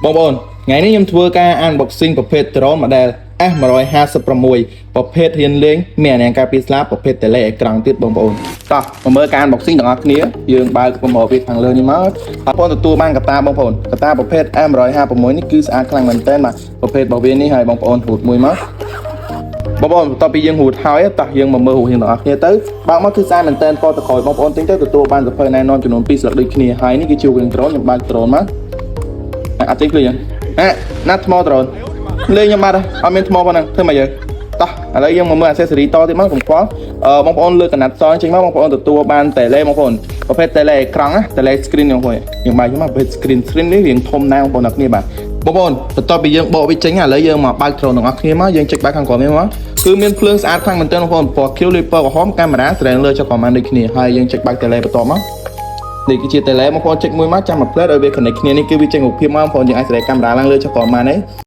បងប្អូនថ្ងៃនេះខ្ញុំធ្វើការ unboxing ប្រភេទ drone model S156 ប្រភេទហ៊ានលេងមានអាណាការពារស្លាបប្រភេទ tele អេក្រង់ទៀតបងប្អូនតោះមកមើលការ unboxing ទាំងអស់គ្នាយើងបើកប្រមូលវាខាងលើនេះមកបងប្អូនទទួលបានកតាបងប្អូនកតាប្រភេទ S156 នេះគឺស្អាតខ្លាំងមែនទែនបាទប្រភេទរបស់វានេះហើយបងប្អូនហូតមួយមកបងប្អូនបន្ទាប់ពីយើងហូតហើយតោះយើងមកមើលរូបរាងទាំងអស់គ្នាទៅបើកមកគឺស្អាតមែនទែនពណ៌តក្រោយបងប្អូនទិញទៅទទួលបានសភៅណែនាំចំនួន2ស្លឹកដូចគ្នាហើយនេះគឺជារូបរាង drone ខ្ញុំបើក drone មក អត់ចេញភ្លឺចឹងអាណាថ្ម drone លេងខ្ញុំបាត់ហើយអត់មានថ្មប៉ុណ្ណឹងធ្វើមកយើងតោះឥឡូវយើងមកមើល accessory តទៀតមកកុំខ្វល់អឺបងប្អូនលើកកណាត់សចេញមកបងប្អូនទទួលបាន tele បងប្អូនប្រភេទ tele អេក្រង់ណា tele screen បងប្អូនយើងបាយមកប្រភេទ screen screen នេះរៀងធំណាស់បងប្អូនអ្នកគ្នាបាទបងប្អូនបន្ទាប់ពីយើងបកវាចេញឥឡូវយើងមកបើក drone ទាំងអស់គ្នាមកយើងចុចបើកខាងក្រោមនេះមកគឺមានភ្លើងស្អាតខ្លាំងមែនទែនបងប្អូនពណ៌ខៀវលាយពណ៌ក្រហមកាមេរ៉ាស្រែងលើចុះក្រោមដូចគ្នាហើយយើងចុចបើក tele បន្តមកនេះគឺជា tele បងប្អូនចុចមួយមកចាំមួយផ្លែតឲ្យវា connect គ្នានេះគឺវាចេញរូបភាពមកបងប្អូនយើងអាចស្រែកាមេរ៉ាឡើងលើចុះក្រោមបានទេ។